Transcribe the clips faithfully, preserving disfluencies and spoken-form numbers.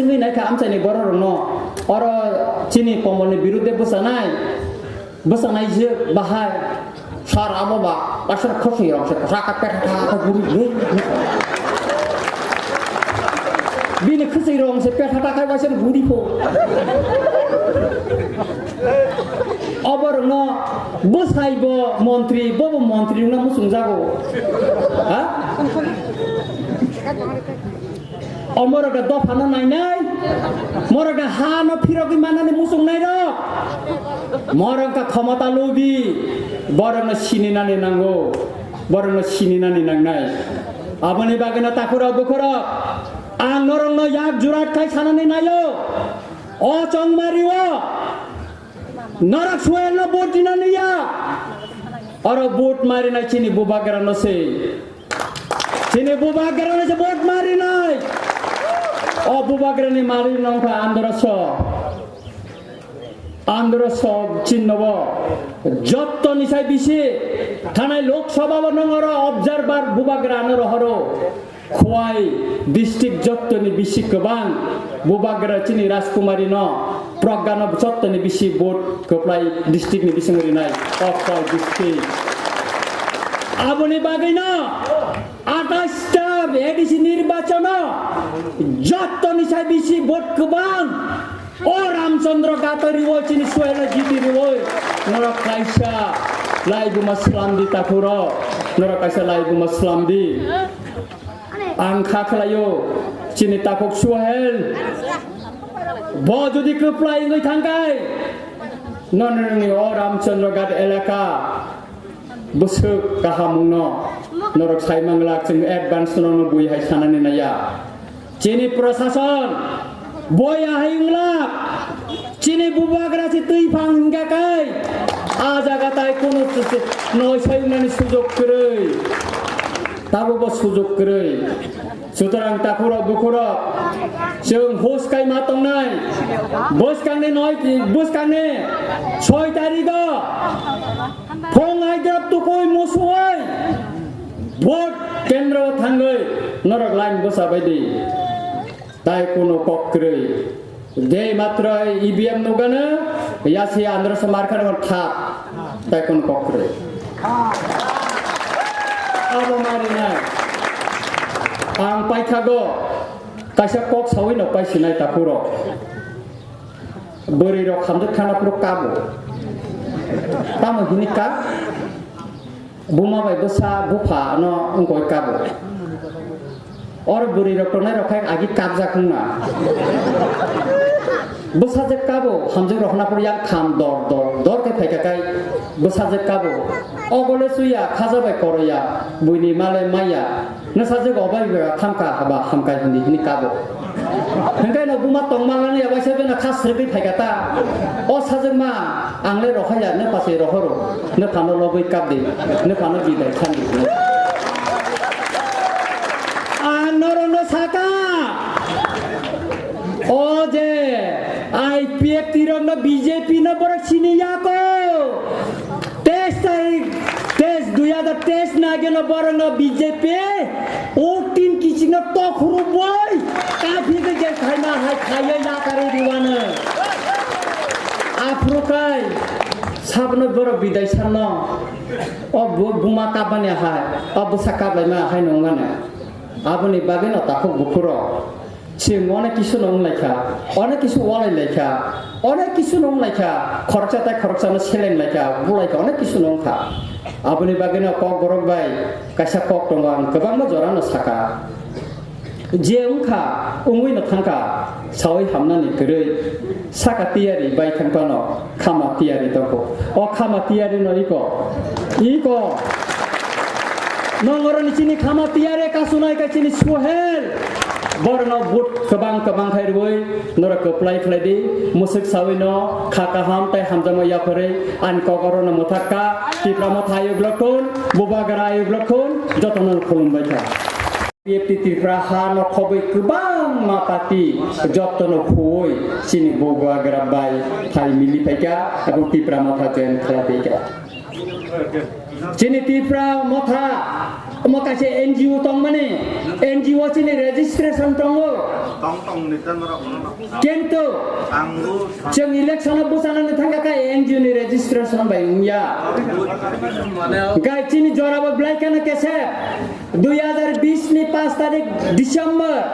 Wngwi naikha amchaini bororokno, oro chini Komolni birudhe bwchanai, bwchanai je bahai, sar abo ba, aswk khosoi rok se, saka petha tha tha guri, he. Bini khosoi rok se petha tha khai waisa guri pho. Oborokno bwsai bo montri, bo bo montri wngna muchung jago. Ha? Omorok da dophano nainai, morok da hano phirogwi manani muchungnai rok. Morok ka khomota lubi, borokno sininani nango, borokno sininani nangnai. Aboni bagwino takhurok bukhurok, ang norokno yak jurat khai sanani naio. O Chongmari o, norok Suhelno vote dinani ya. Oro vote marinai chini bubagrano se. Chini bubagrano se vote marinai. O bubagrani malik nongkha androso. Androso chinnobo. Jottoni sai bisi thanai Lok Sabha bo nong oro observer bubagrano rohoro. Khowai district jottoni bisi kwbang bubagra chini Rajkumari no, Pragga no jottoni bisi vote kwplai district ni bisingo rinai o Khowai district. Aboni bagwi no atais ta A D C nirbachon o jottoni sai bisi vote kwbang o Ramchandra Gato riwo chini Suhelno jiti riwo norok kaisa laibuma slam di takhuro, norok kaisa laibuma slam di. Ang kha khlaio, chini takhuk Suhel. Bo jodi kwplai wngwi thangkhai, nononi o Ramchandra Ghat elaka bwswk kaham wngno norok sai manglak, chwng advance no bui hai sanani naiya. Chini prashason boya hai wngla, chini bubagra se twi phang hingka kai, a jaga tai kunu noi sai wngnani sujok kwrwi, tabo bo sujok kwrwi. Sutarang takhurok bukhurok, chwng hus kai ma tongnai, bwskangni noi, bwskangni soi tarigo, phung aidrop tukui musuoi, vote kendro thangwi norok line bwsa bai di. Tai kuno kok kwrwi. Jei matro E V M nugano, yasi andro se markar ngon thap. Tai kuno kok kwrwi. Abo marinai. Ang paithago, kaisa kok sawi no paisinai takhuro. Bwrwi rok hamjak thana phuru kabo. Tamo hini kap? Buma bai bwsa bupha no wngkoi kabo. Or bwrwi rok tongnai rok khai agi kapjak wngna. Bwsa je kabo hamjak rok hana phuru yang kham dor dor dor khe phaikha kai bwsa je kabo. Ogole suya khaja bai koroya buini male maya. Nwsajwk obai bwrwi thangkha haba hamkai hindi hini kabo. Hwnkhe no buma tongma lani ya waisa beno kha srwgwi phaikha ta. O sajwkma ang le rohorya, nw pachai rohoro, nw phano lobwi kap di, nw phano bidai khan di. Ang norokno saka, o je I P F T rokno B J P no borok sini yako. Teis tarik, teis, dui hajar teis na geno borok no B J P, o tin kiching no tokhuru boi, kathi ke je khaima hai khaiye yakarwi riwano. Aphuru kai, sabno borok bidai sanno, o bu-, buma kapmani hai, o bwsa kaplaima hai nongmani. Aboni bagwi no takhuk bukhuro. Chwng onek kisu no wnglaikha, onek kisu walailaikha, onek kisu no wnglaikha, khoroksa tai khoroksano selenglaikha, bulaikha, onek kisu no wngkha. Aboni bagwino Kokborok bai kaisa kok tongo, ang kwbangma jorano saka. Je wngkha, wngwi no thangkha, sawi hamnani kwrwi. Saka tiyari bai thang phano khama tiyari tongo. O khama tiyari no iko. Iko. Nong oroni chini khama tiyari kasunai khe chini Suhel. Borno but kwbang kwbang khai rwui norok kwplai khlai di. Musuk sawi no kha kaham tai hamjakma yapharwi ani kok oro no mwthak kha. Tipra motha ayuk lokhun, bubagra ayuk lokhun, jotono khulumbai kha. P F T Tripura ha no khobwi kwbangma party jotono phuwi chini bubagra bai phai mili phaikha, abo Tipra Motha join khlai phaikha. Chini Tipra Motha Omo kaisa N G O tongmani, N G O chini registration tongo. Tong tong ni tan rok no. Kintu ang bo chwng election o bwchanani thangkha khe N G O ni registration bai wngya. Gai chini jorabo blaikano kese dui hazar bish ni paanch tarik December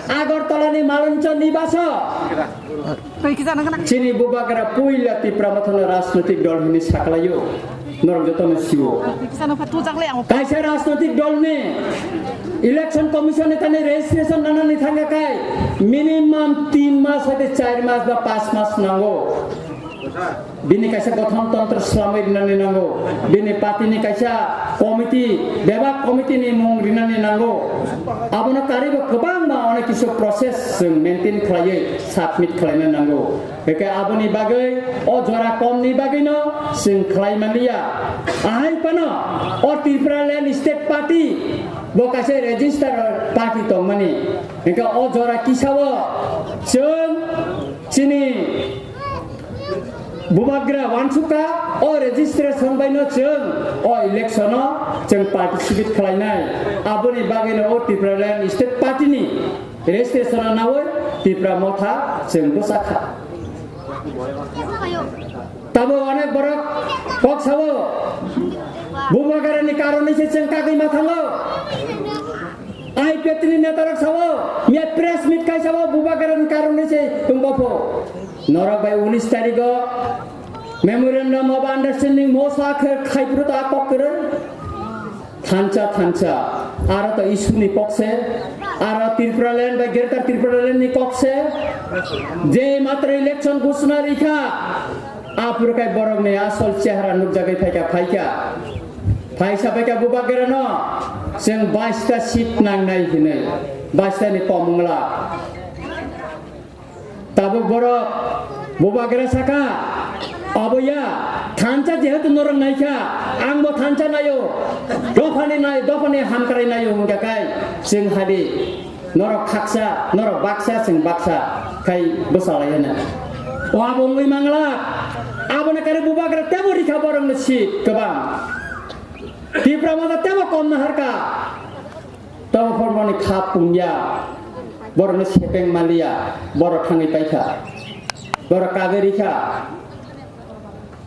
Agartala ni Maloncho Nibaso. Twi kisa nang nang. Chini bubagra puila Tipra Mothano rajnotik dol hwnwi saklaio. Norok jotono sio. Twi kisa nang pha tujak le ang. Kaisa rajnotik dol ni election commission ni thani registration nanani thangkha khai minimum tin mas hoite char mas ba panch mas nango. Bini kaisa gothon tontro swlamwi rinani nango. Bini party ni kaisa committee, bebak committee ni mung rinani nango. Abono karwi bo kwbangma onek kisu process chwng maintain khlaiwi submit khlaina nango. Hwnkhe aboni bagwi o jora komni bagwino chwng khlai manliya. Ahai phano o Tripura Land State Party bo kaisa register party tongmani. Hwnkhe o jora kisao chwng chini bubagra wansukha, o registration baino chwng o election o chwng participate khlainai. Aboni bagwino o Tripura Land State Party ni registration o nawi Tipra Motha chwng bwsakha. Tabo onek borok kok sao, bubagra ni karon ni se chwng kagwi ma thango. I P F T ni netarok sao, miya press meet kai sao, bubagra ni karon ni se wng bopho. Norok bai unis tarigo memorandum of understanding mosa khe khaiphuru ta kok kwrwi. Thansa, thansa, aro to issue ni kok se, aro Tripura Land bai Greater Tripura Land ni kok se, je matra election ghoshona rikha, aphuru kai borok ni asol chehra nukjagwi phaikha, phaikha. Phaisa phaikha bubagra no, chwng baista seat nangnai hinwi, baista ni kom wngla. Tabuk borok bubagra saka, abo ya, thansa jehetu norok naikha, ang bo thansa naio, dophani nai, dophani hamkrai naio hwnkha kai, chwng hadi, norok khaksa, norok baksa, chwng baksa, khai bwsa lai hwno. O abo wngwi mangla, aboni kare bubagra tebo rikha borokno seat kwbang. Tipra Motha tebo kom naharkha. Tongphormani kha pungya, borokno sepeng maliya, borok thangwi paikha, borok kagwi rikha.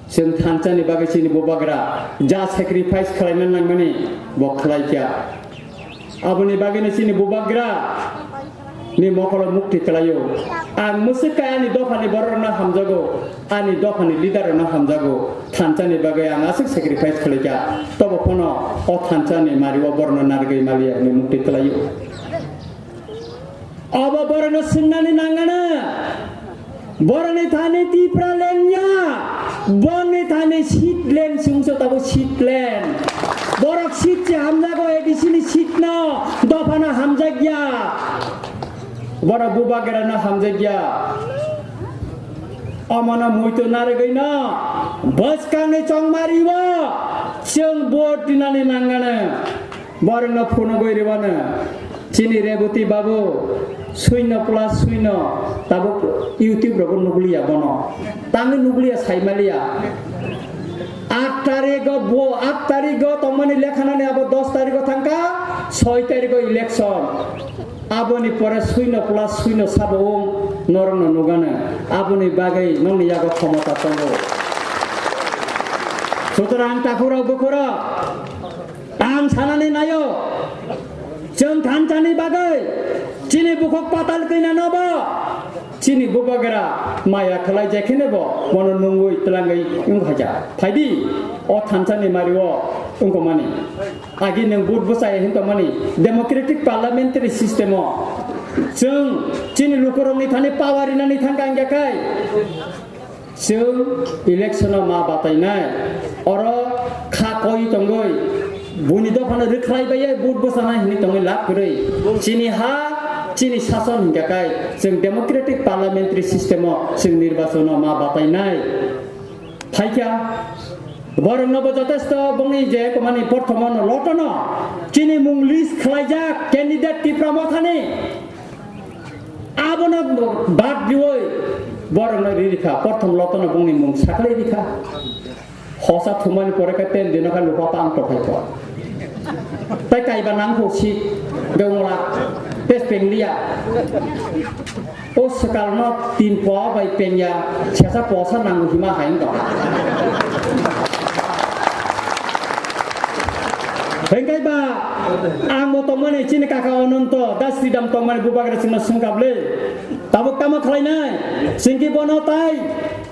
Chwng thansani bagwi chini bubagra ja sacrifice khlaina nangmani bo khlaikha. Aboni bagwino chini bubagra ni mokolo mukti khlaio. Ang mwswk khe ani dophani borokno hamjago. Ani dophani leader rokno hamjago, thansani bagwi ang aswk sacrifice khlaikha, tobo phano o thansani mario borokno narwgwi maliya hwnwi mukti khlaio. Obo borokno swngnani nangano, borokni thani Tipra Land ya, borokni thani seat land se wngso tabuk seat land. Borok seat se hamjago, A D C ni seat no, dophano hamjakya. Borok bubagrano hamjakya. Omono muitu narwgwino bwskangni chongmario chwng vote rinani nangano. Borokno phunugwi rwano. Chini Reboti babu suino plus suino tabuk YouTube rogo nugliya bono. Tangwi nugliya saimaliya. Aat tarigo bo, aat tarigo tongmani lekhanani abo dos tarigo thangkha, soi tarigo election. Aboni pore suino plus suino sabo wng norokno nugano. Aboni bagwi nokni yago khomota tongo. Sutorang takhurok bukhurok, ang sanani naio, chwng thansani bagwi chini bukhuk patal kina nobo, chini bubagra maya khlai jai kheno bo bono nungwi twlangwi wngkha kha. Phaidi o thansani mario wngkha mani. Agi nwng vote bwchai hinto mani democratic parliamentary system o chwng chini lukurokni thani power rinani thangkha hingkha khai chwng election o ma batainai. Oro kha koi tongoi buini dophano rwkhlai baiya vote bwchanai hinwi tongoi lab kwrwi. Chini ha chini sason hingkha khai chwng democratic parliamentary system o chwng nirbachon o ma batainai. Phaikha, borokno bo jotesto bongni je komani porthomo no lotono chini mung list khlaijak candidate Tipra Mothani. Abono bad diwi borokno ririkha, porthom lotono bongni mung saklai rikha. Hosa thumani pore khe ten dino khe lupa pang tokhai ko. Tai kaiba nang kho si, dongla, pes penglia. O sekalno tin po bai pengya, sesa posa nang hima hai wngkha. Hengkai ba, ang bo tongmani chini kaka Ononto, Das Sridham tongmani bubagra singno sengkable. Tabuk tamo khlainai, singki bono tai,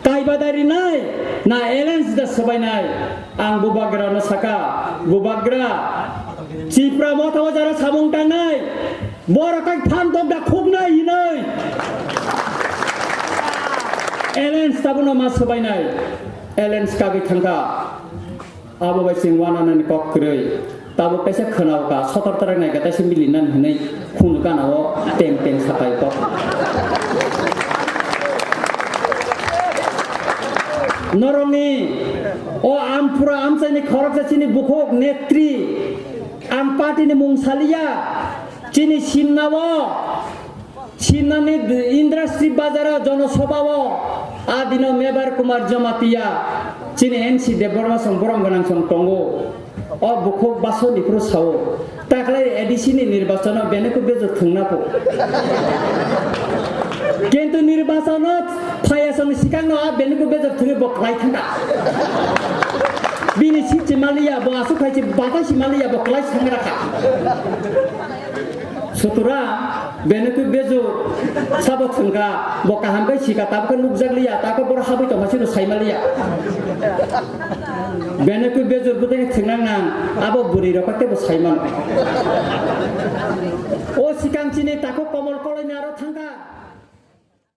kaiba dai rinai, na alliance da sobainai. Ang bubagra no saka, bubagra, Chipra motha o jara samung tangnai, borok kai phan dok da khuknai hinoi. Alliance tabuno ma sobainai, alliance kagwi thangkha. Abo bai chwng wananani kok kwrwi. Tabuk kaisa khwnao ka, sotor tarak nai ka, kaisa mili nan hinwi khunu kana o teng teng sapai kok. Norokni o ampura amchaini khoroksa chini bukhuk netri, ang party ni mung saliya, chini simna o, simnani industry bazar o jonosobha o, a dino Mebar Kumar Jamatia, chini N C Debbarma song borom gwnang song tongo. O bukhuk baso ni phuru sao. Taklai A D C ni nirbachano bene khe bejor thwngna pho. Kintu nirbachano phaiya song sikangno a bene khe bejor thwngwi bo klai thangkha. Bini seat se maliya, bo aswk khai se bata se maliya, bo klai sangra kha. Sutura, bene khe bejor sabo thwngkha, bo kaham khe sika, tabukhe nukjak liya, tabukhe boro habwi tongma sino saima liya. Bene khe bejor bwtwi khe thwngnang nang, abo bwrwi rok khe tebo saimano. O sikang chini takhuk Komol Koloi ni aro thangkha.